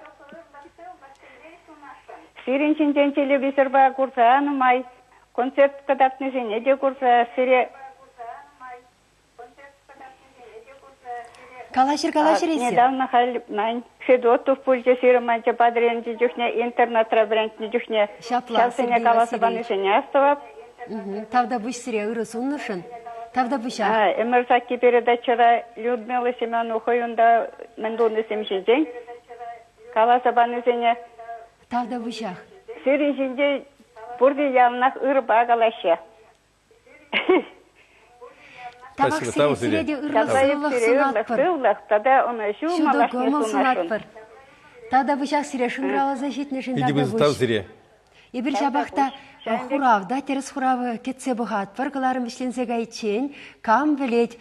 сирӗн ҫинчен телевизорпа курса нумай, концерт кӑтартнисене те курса сире Калаҫӑр, калаҫӑр эсир. Недавно халь ман Федотов пулчӗ сирӗн манчӗ Патӑрьелӗнчи чухне интернатра вӗрентнӗ чухне. Ҫапла, Ҫавсене каласа панисене астӑвап. Тавтапуҫ сире ырӑ суннӑшӑн. Тавтапуҫах. Ӗмӗр сакки передачӑра Людмила Семенова хӑй унта мӗн тунисем ҫинчен каласа панисене. Тавтапуҫах. Сирӗн ҫинчен пурте яланах ырӑпа калаҫҫӗ. Тавах сире, сире те ырлӑх-сывлӑх сунатпӑр. Сывлӑх тата ӑнӑҫу Ҫутӑ кӑмӑл сунатпӑр. Тавтапуҫах сире шӑнкӑравласа ҫитнӗшӗн Питӗ тав сире. Эпир ҫапах та хурав та тӗрӗс хурав кӗтсе пӑхатпӑр. Кӑларӑм вӗҫленсе кайиччен кам пӗлет,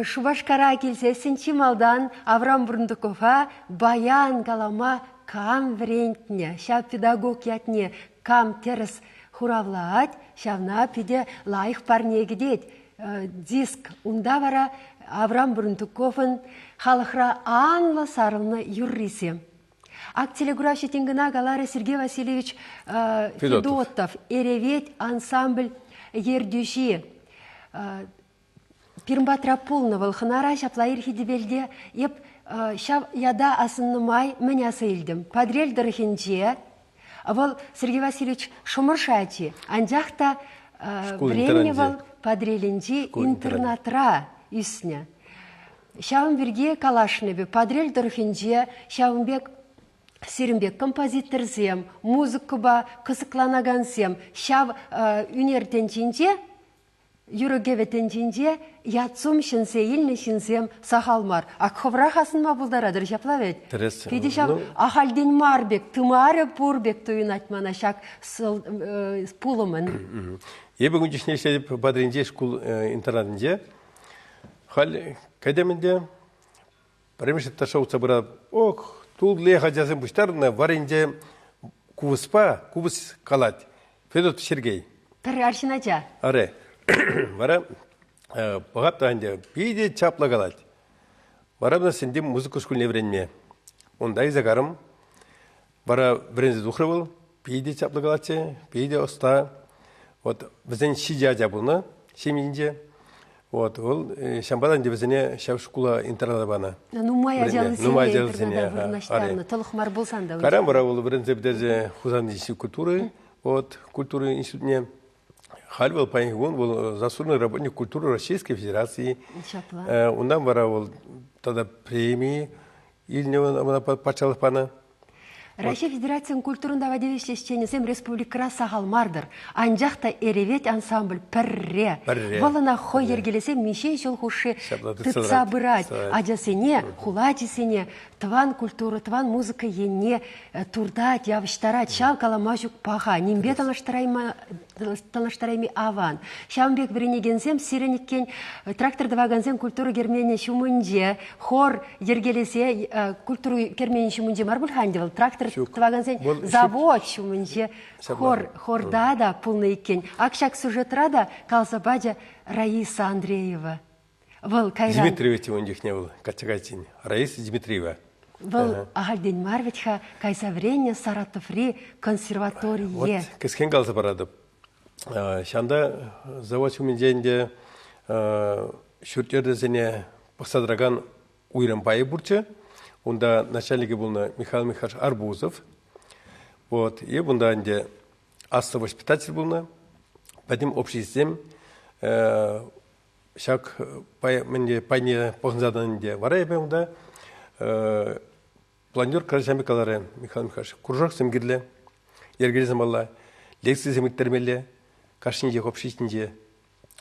Шупашкара килсессӗн чи малтан Аврам Бурундукова баян калама кам вӗрентнӗ? Ҫав педагог ятне кам тӗрӗс хуравлать, ҫавна питӗ лайӑх парне кӗтет. Диск унта вара Аврам Бурундуковӑн халӑхра анлӑ сарӑлнӑ юррисем. Ак телеграфҫӑ тин кӑна каларӗ Сергей Васильевич Федотов, Эревет ансамбль ертӳҫи. Пирӗн патра пулнӑ вӑл хӑнара ҫапла ирхи тӗпелте эп ҫав ята асӑннӑ май мӗн аса илтӗм. Патӑрьел тӑрӑхӗнче вӑл Сергей Васильевич Шӑмӑршӑ ачи, анчах та вӗреннӗ вӑл Патӑрьелӗнчи интернатра ӳснӗ. Ҫавӑн пирки калашнӑ эпӗ. Патӑрьел тӑрӑхӗнче ҫавӑн пек сирӗн пек композиторсем, музыкӑпа кӑсӑкланакансем ҫав ӳнер тӗнчинче юрӑ-кӗвӗ тӗнчинче ят-сум ҫӗнсе илнӗ ҫынсем сахал мар. Ак хӑвӑрах асӑнма пултаратӑр ҫапла вӗт? Тӗрӗс. Питӗ ҫав ахальтен мар пек, тымарӗ пур пек туйӑнать мана ҫак пулӑмӑн. Эпӗ кун чухне ӗҫлетӗп Патӑрьелӗнчи шкул интернатӗнче. Халь кӗтӗм ӗнтӗ. Пӗрремӗш этажа утса пыратӑп. Ох, тулли ачасем пуҫтарӑннӑ, варринче купӑспа купӑс калать. Федот Сергей. Пӗр арҫын ача. Аре. Вара пӑхап та ӗнтӗ, питӗ чаплӑ калать. Вара мана сӗнтӗм музыка шкулне вӗренме. Унта илсе карӑм. Вара вӗренсе тухрӗ вӑл. Питӗ чаплӑ калатчӗ, питӗ ӑста. Вот вӗсен ҫичӗ ача пулнӑ ҫемйинче. Вот вӑл ҫавӑнпа та ӗнтӗ вӗсене ҫав шкула интерната панӑ. Нумай ачаллисене вырнаҫтарнӑ, тӑлӑх мар пулсан та. Кайран вара вӑл вӗренсе пӗтерсе Хусан институт культуры, вот, культура институтне. Халь вӑл паянхи кун вӑл заслуженный работник культуры Российской Федерации. Ҫапла. Унтан вара вӑл тата преми илнӗ ӑна патшалӑх панӑ. Раҫҫей Федерацийӗн культурӑн тава тивӗҫлӗ ӗҫченӗсем республикӑра сахал мар-тӑр. Анчах та Эревет ансамбль пӗрре. Вӑл ӑна хӑй йӗркелесе миҫе ҫул хушши тытса пырать. Ачасене, хула ачисене тӑван культура, тӑван музыка енне туртать, явӑҫтарать. Ҫав калама ҫук паха, нимпе танлаштарайми аван. Ҫавӑн пек вӗренекенсем сирӗн иккен трактор тӑвакансен культура керменӗ ҫумӗнче хор йӗркелесе культура керменӗн ҫумӗнче мар пуль-ха ӗнтӗ вӑл, трактор тӑвакансен завод ҫумӗнче хор, хорта та пулнӑ иккен. Ак ҫак сюжетра та каласа пачӗ Раиса Андреева. Вӑл кайран... Дмитриева ун чухне вӑл качча кайчин. Раиса Дмитриева. Вӑл ахальтен мар вӗт-ха кайса вӗреннӗ Саратоври консерваторие. Вот кӗскен каласа паратӑп. Ҫавӑнта завод ҫумӗнче ӗнтӗ ҫурт-йӗрсене пӑхса тӑракан уйрӑм пайӗ пурччӗ. Унта начальникӗ пулнӑ Михаил Михайлович Арбузов. Вот. И унта ӗнтӗ аслӑ воспитатель пулнӑ. Пӗтӗм обществӑсем ҫак мӗнле пайне пӑхӑнса тӑнӑ ӗнтӗ. Вара эпӗ унта планер калаҫами каларӗ Михаил Михайлович. Кружоксем кирлӗ, йӗркелесе малла, лекцисем ирттермелле кашнинчех обществинче.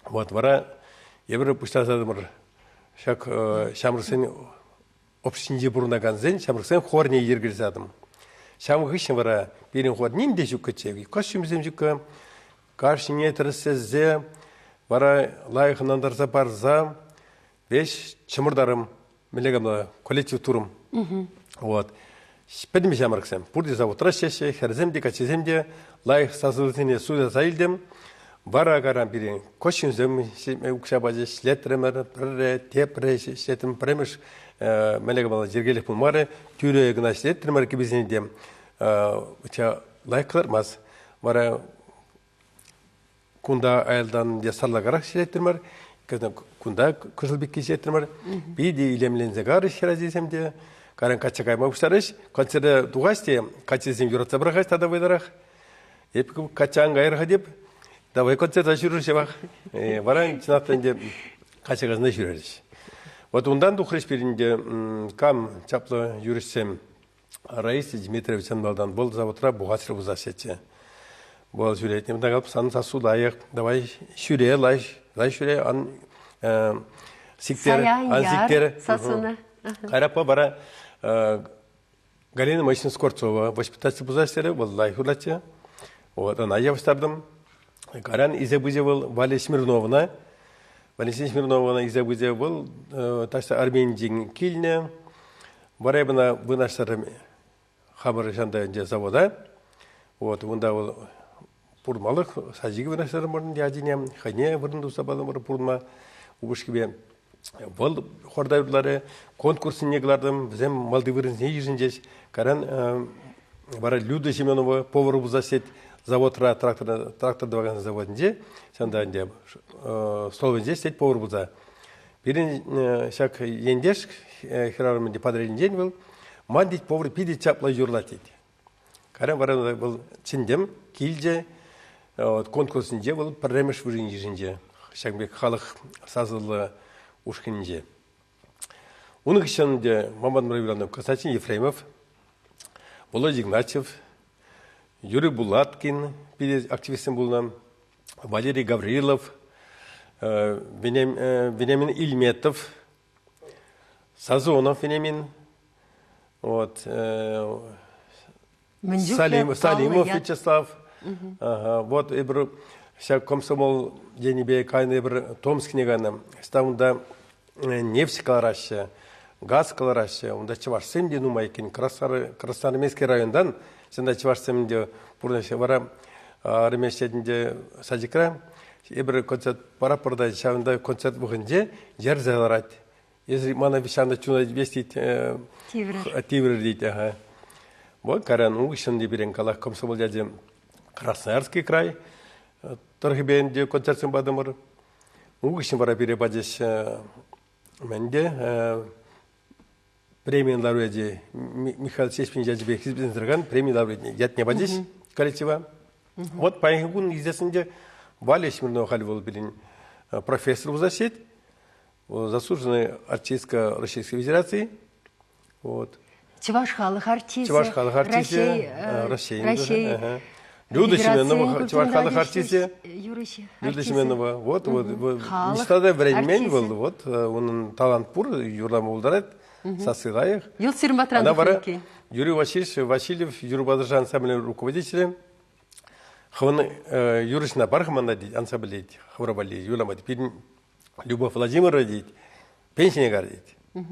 Вот вара эпир пуҫласа тӑмӑр ҫак ҫамрӑксен обществинче пурӑнакансен ҫамрӑксен хорне йӗркелесе тӑм. Ҫавӑн хыҫҫӑн вара пирӗн хор ним те ҫуккӑччӗ, костюмсем ҫуккӑ. Кашнине тӗрӗслесе, вара лайӑх ӑнлантарса парса веҫ чӑмӑртарӑм, мӗнле калама, коллектив турӑм. Вот. Пӗтӗм ҫамрӑксем пурте заводра ӗҫлеҫҫӗ, хӗрсем те, каччӑсем те лайӑх сасӑсене суйласа илтӗм. Вара кайран пирӗн костюмсем укҫа пачӗҫ, ӗҫлетрӗмӗр, пӗрре, тепре ӗҫлеттӗм. Пӗрремӗш мӗнле калама, йӗркелӗх пулмарӗ, тӳрӗ кӑна ӗҫлетрӗмӗр кӗпесене те лайӑх кӑлармасть. Вара кунта аялтан те сарлакарах ҫӗлеттӗмӗр, кунта кӑшӑл пекки ҫӗлеттӗмӗр. Питӗ илемленсе карӗҫ хӗрачисем те. Кайран качча кайма пуҫларӗҫ. Концерте тухаҫ те каччӑсем юратса пӑрахаҫ тата вӑйлӑрах. Эп качча ан кайӑр-ха теп. Давай концерта ҫӳрӗр ҫавах. Вара чӑнах та ӗнтӗ качча кайсан ҫӳрерӗҫ. Вот унтан тухрӗҫ пирӗн те кам чаплӑ юрӑҫсем. Раиса Дмитриевичӑн малтан вӑл заводра бухгалтер пулса Вӑл ҫӳрет, калап, сан сассу лайӑх, давай ҫӳре, лай, лай ҫӳре, ан сиктер, ан сиктер. Сассуна. Кайрапа вара Галина Моисеевна Скворцова воспитатель пулса ӗҫлерӗ, вӑл лайӑх юрлатчӗ. Вот, ӑна явӑҫтартӑм. Кайран илсе пычӗ вӑл Валя Смирновӑна. Валентина Смирновӑна илсе пычӗ вӑл таҫта Арменинчен килнӗ. Вара эп ӑна вырнаҫтартӑм хамӑр ҫанта ӗнтӗ завода. Вот, унта вӑл пурӑнмалӑх садике вырнаҫтартӑмӑр ӗнтӗ ачине, хӑйне вырӑн туса патӑмӑр пурӑнма упӑшкипе. Вӑл хорта юрларӗ, конкурссене кӑлартӑм, вӗсем малти вырӑнсене йышӑнчӗҫ. Кайран вара Люда Семенова повар пулса ӗҫлет заводра, трактор, трактор тӑвакан заводӗнче. Ҫавӑнта ӗнтӗ столовӑйӗнче ӗҫлет повар пулса. Пирӗн ҫак ентеш хӗрарӑм ӗнтӗ Патӑрьелӗнчен вӑл, ман тет повар питӗ чаплӑ юрлать тет. Кайран вара вӑл чӗнтӗм, килчӗ. Конкурсӗнче вӑл пӗрремӗш вырӑн йышӑнчӗ ҫакӑн пек халӑх сасӑллӑ ушкӑнӗнче. Ун хыҫҫӑн ӗнтӗ Маман Иванов, Константин Ефремов, Володя Игнатьев, Юрий Булаткин питӗ активистсем пулнӑ. Валерий Гаврилов, Вениамин Ильметов, Сазонов Вениамин, вот, Салимов Вячеслав. Вот эпир ҫак комсомол енӗпе кайнӑ эпир Томскине кайнӑ. Унта нефть кӑлараҫҫӗ, газ кӑлараҫҫӗ. Унта чӑвашсем те нумай иккен. Красноармейский районтан ҫында чӑвашсем те пурӑнаҫҫӗ. Вара армейсетӗнче садикра эпир концерт паратпӑр та ҫавӑнта концерт вӑхӑтӗнче йӗрсе ларать. Если мана ҫавна чуна вес тет, тиврӗр тет, ага. Вот кайран хыҫҫӑн те пирӗн калах комсомол ячӗ Красноярский край тӑрӑхӗпе ӗнтӗ концертсем патӑмӑр. Хыҫҫӑн вара пире пачӗҫ мӗнте премийӗн лауреачӗ Михаил Сеспин ячӗпе хисепленсе тӑракан преми лауреатне ятне пачӗҫ коллектива. Вот паянхи кун илсессӗн те Валя Смирнова халь вӑл пирӗн профессор пулса ӗҫлет. Заслуженный артистка Российской Федерации. Вот. Чӑваш халӑх артисчӗ. Чӑваш халӑх артисчӗ. Раҫҫей. Раҫҫей. Люда Семенова, чӑваш халӑх артисчӗ. Юрӑҫӑ. Люда Семенова. Вот, вот, ниҫта та вӗренмен вӑл. Вот, унӑн талант пур, юрлама пултарать. Сасси лайӑх. Йӑлт сирматран Она вара Юрий Васильевич Васильев юрӑпа тӑрӑшан ансамблӗн руководителӗ. Хӑвӑн юрӑҫна пар мана тет, ансамбль тет, хӑвӑра валли юрлама тет. Пирӗн Любовь Владимировна тет, пенсине кар тет.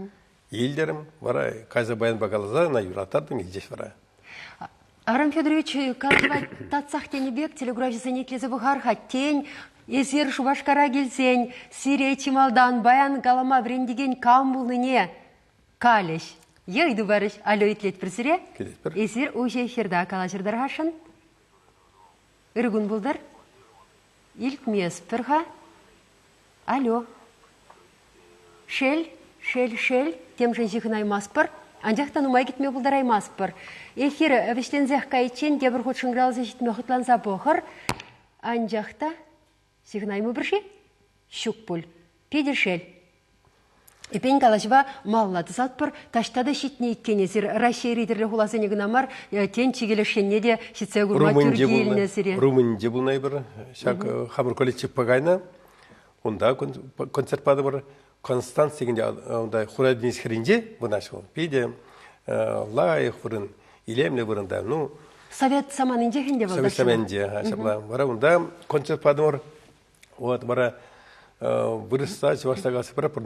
Илтӗрӗм, вара кайса баянпа каласа ӑна юраттартӑм, илчӗҫ вара. Арам Федорович, калаҫӑва татсах тенӗ пек телеграфҫӑсене итлесе пӑхар-ха. Тен, эсир Шупашкара килсен сире чи малтан баян калама вӗрентекен кам пулнине калӗҫ. Е ыйту парӗҫ. Алло, итлетпӗр сире. Килетпӗр. Эсир уҫӑ эфирта калаҫӑр-тӑр-хашӑн. Ыр кун пултӑр. Илтместпӗр-ха. Алло. Шел, шел, шел, темшӗн ҫыхӑнаймастпӑр, анчах та нумай кӗтме пултараймастпӑр. Эфир вӗҫленсех кайиччен тепӗр хут шӑнкӑравласа ҫитме хӑтланса пӑхӑр. Анчах та ҫыхӑнаймӑпӑр-ши? Ҫук пуль. Питӗ шел. Эппин калаҫӑва малалла тӑсатпӑр. Таҫта та ҫитнӗ иккен эсир. Раҫҫейри тӗрлӗ хуласене кӑна мар, тен, чикӗ леш енне те ҫитсе курма тӳр килнӗ сире. Румынинче пулнӑ эпир. Ҫак хамӑр коллективпа кайнӑ. Унта концерт патӑмӑр. Констанц текенде унта Хура тинӗс хӗрринче вырнаҫнӑ. Питӗ лайӑх вырӑн. Илемлӗ вырӑнта. Ну, Совет саманинчех ӗнтӗ вӑл. Совет саманинче, ҫапла. Вара унта концерт патӑмӑр. Вот вара вырӑсла, чӑвашла каласа пыратпӑр.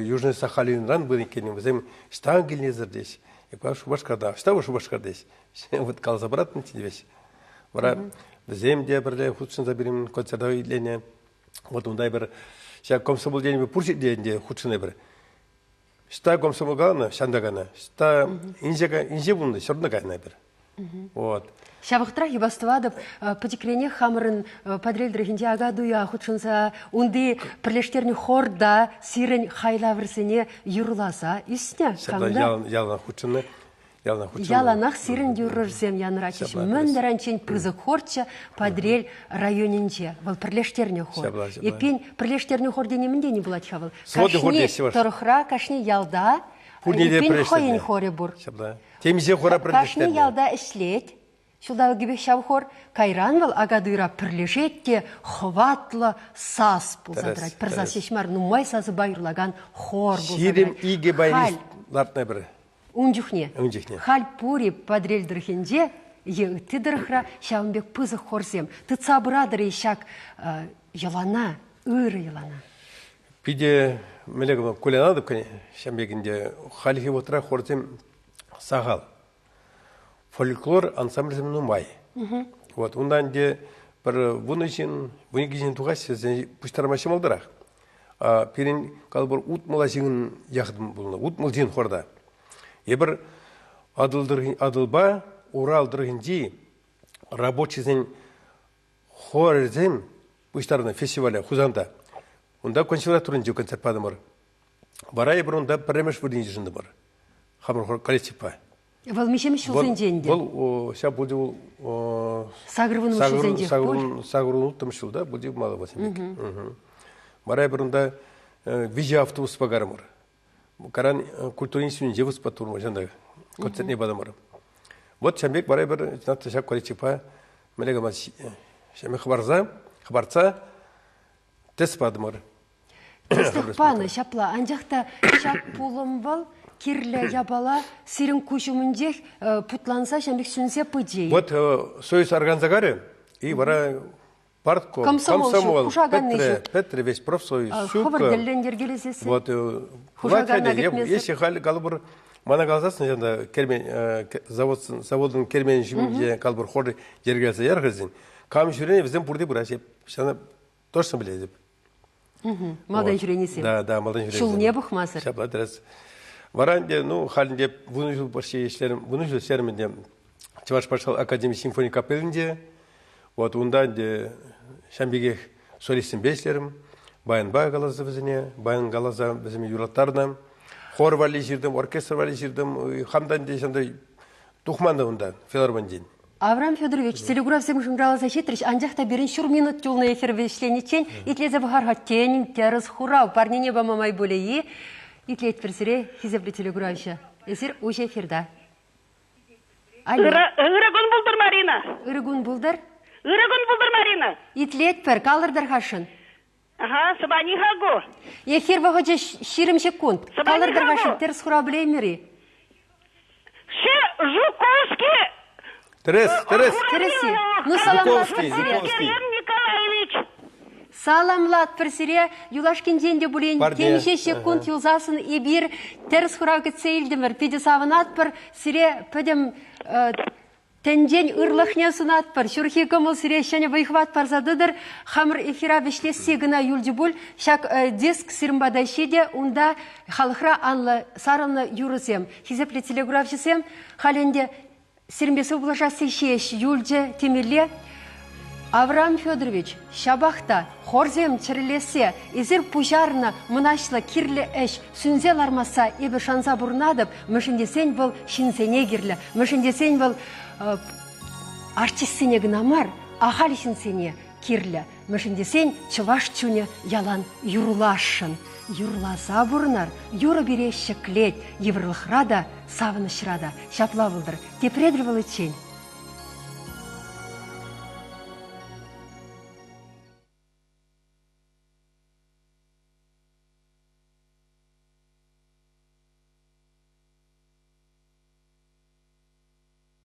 Южный Сахалинран пынӑ иккен. Вӗсем ӑҫтан килнисӗр теҫ. Эпӗ Шупашкарта. Ӑҫта вӑл Шупашкар теҫ. Вот каласа пыратӑн веҫ. Вара вӗсем те пӗрле хутшӑнса пирӗн концерта итленӗ. Вот унта эпир ҫак комсомол тенипе пур ҫӗрте ӗнтӗ хутшӑнӑпӑр. Ӑҫта комсомол каланӑ, ҫанта кайнӑ. Ӑҫта инҫе, инҫе пулнӑ, ҫӑрнӑ кайнӑ эпир. Вот. Ҫав вӑхӑтрах юпас тӑватӑп, пӗчӗкренех хамӑрӑн Патӑрьел тӑрӑхӗнче Акатуя хутшӑнса унти пӗрлештернӗ хорта сирӗн хайлавӑрсене юрласа ӳснӗ. Ҫапла ялан хутшӑннӑ. Яланах сирӗн юррӑрсем янӑратчӗҫ. Мӗн таранччен пысӑк хорччӗ Патӑрьел районӗнче. Вӑл пӗрлештернӗ хор. Эппин, пӗрлештернӗ хор тени мӗн тени пулать-ха вӑл? Кашни тӑрӑхра, кашни ялта эппин хӑйӗн хорӗ пур. Темиҫе хора пӗрлештернӗ. Кашни ялта ӗҫлет. Ҫулталӑкӗпех ҫав хор. Кайран вӑл Акатуйра пӗрлешет те хӑватлӑ сас пулса тӑрать. Пӗр сас ҫеҫ мар, нумай сасӑпа юрлакан хор пулса тӑрать. 22 баянист лартнӑ пӗр. Ун чухне. Ун чухне. Халь пури Патӑрьел тӑрӑхӗнче е ытти тӑрӑхра ҫавӑн пек пысӑк хорсем. Тытса пыратӑр-и ҫак йӑлана, ырӑ йӑлана? Питӗ мӗнле калама, кулянатӑп ҫавӑн пек ӗнтӗ. Хальхи вӑхӑтра хорсем сахал. Фольклор ансамблӗсем нумай. Вот унта ӗнтӗ пӗр вунӑ ҫын, 12 ҫын тухаҫҫӗ, вӗсене пуҫтарма ҫӑмӑлтарах. Пирӗн, калӑпӑр, утмӑла ҫын яхӑн пулнӑ, 60 ҫын хорта. Эпир Атӑл Атӑлпа Урал тӑрӑхӗнчи рабочисен хорӗсем пуҫтарнӑ фестивале Хусанта. Унта консерваторинче концерт патӑмӑр. Вара эпир унта пӗрремӗш вырӑн йышӑнтӑмӑр. Хамӑр хор коллективпа. Вӑл миҫемӗш ҫулсенче ӗнтӗ? Вӑл ҫав пулчӗ вӑл Сакӑр ҫулсенчех пуль? Сакӑр улттӑмӗш ҫулта пулчӗ мало пек. Вара эпир унта виҫӗ автобуспа карӑмӑр. Каран культура институтӗнче выступать турӑмӑр ҫанта концертне патӑмӑр. Вот ҫав пек вара эпир ҫак коллективпа мӗнле калама ҫав хӑпарса хӑпартса тӗс патӑмӑр. Тӗслӗх панӑ ҫапла, анчах та ҫак пулӑм вӑл кирлӗ япала сирӗн куҫ умӗнчех путланса ҫав пек сӳнсе пычӗ. Вот союз арканса карӗ, и вара партком, комсомол, комсомол пӗтрӗ, пӗтрӗ весь профсоюз. Хӑвӑр тӗллӗн йӗркелесессӗн. Вот, если халь калӑпӑр, мана каласассӑн ҫавна кермен, завод, заводӑн кермен ҫумӗнче калӑпӑр хор йӗркелесе яр-хӗрсен, кам ҫӳренӗ, вӗсем пурте пыраҫҫӗ. Ҫавна точно пӗлетӗп. Малтан ҫӳренисем. Да, да, малтан ҫӳренисем. Ҫулне пӑхмасӑр. Ҫапла тӗрӗс. Вара ӗнтӗ, ну, халь ӗнтӗ вунӑ ҫул почти ӗҫлерӗм, вунӑ ҫул ӗҫлерӗм ӗнтӗ Чӑваш патшалӑх академи симфони капеллинче. Вот унта ӗнтӗ ҫам пекех солистсемпе ӗҫлерӗм. Баянпа каласа вӗсене, баян каласа вӗсене юраттарнӑ. Хор валли ҫыртӑм, оркестр валли ҫыртӑм. Хам та ӗнтӗ ҫавӑнта тухман та унта филармонинчен. Аврам Федорович, телеграфсем шӑнкӑравласа ҫитрӗҫ, анчах та пирӗн ҫур минут юлнӑ эфир вӗҫлениччен итлесе пӑхар-ха, тен, тӗрӗс хурав парнене пама май пулӗ-и? Итлетпӗр сире, хисеплӗ телекуравҫӑ. Эсир уҫӑ эфирта. Алло. Ырӑ, ырӑ кун пултӑр, Марина. Ырӑ кун пултӑр. Ырӑ кун пултӑр, Марина. Итлетпӗр, калӑр-тӑр-хашӑн. Ага, сӑпани-ха ку. Эфир вӑхӑчӗ 20 ҫеккунт. Калӑр-тӑр-хашӑн, тӗрӗс хурав пӗлеймӗр-и? Ше Жуковский. Тӗрӗс, тӗрӗс. Тӗрӗс-и? Ну, саламлатпӑр сире. Керем Николаевич. Саламлатпӑр сире. Юлашкинчен те пулин темиҫе ҫеккунт юлсассӑн эпир тӗрӗс хурав кӗтсе илтӗмӗр. Питӗ савӑнатпӑр. Сире пӗтӗм Тӗнчен ырлӑхне сунатпӑр. Ҫурхи кӑмӑл сире ҫӗнӗ вӑй-хӑват парса тӑтӑр. Хамӑр эфира вӗҫлесси кӑна юлчӗ пуль. Ҫак диск сирӗн пата ҫитӗ. Унта халӑхра анлӑ сарӑлнӑ юрӑсем. Хисеплӗ телекуравҫӑсем, халь ӗнтӗ сирӗнпе сывпуллашасси ҫеҫ юлчӗ темелле. Авраам Федорович, ҫапах та хорсем чӗрӗлессе, эсир пуҫарнӑ мӑнаҫлӑ кирлӗ ӗҫ сӳнсе лармасса эпӗ шанса пурӑнатӑп, мӗншӗн тесен вӑл ҫынсене кирлӗ, мӗншӗн тесен вӑл артистсене кӑна мар, ахаль ҫынсене кирлӗ, мӗншӗн тесен чӑваш чунӗ ялан юрласшӑн. Юрласа пурӑнар, юрӑ пире ҫӗклет, йывӑрлӑхра та, савӑнӑҫра та. Ҫапла пултӑр. Тепре тӗл пуличчен.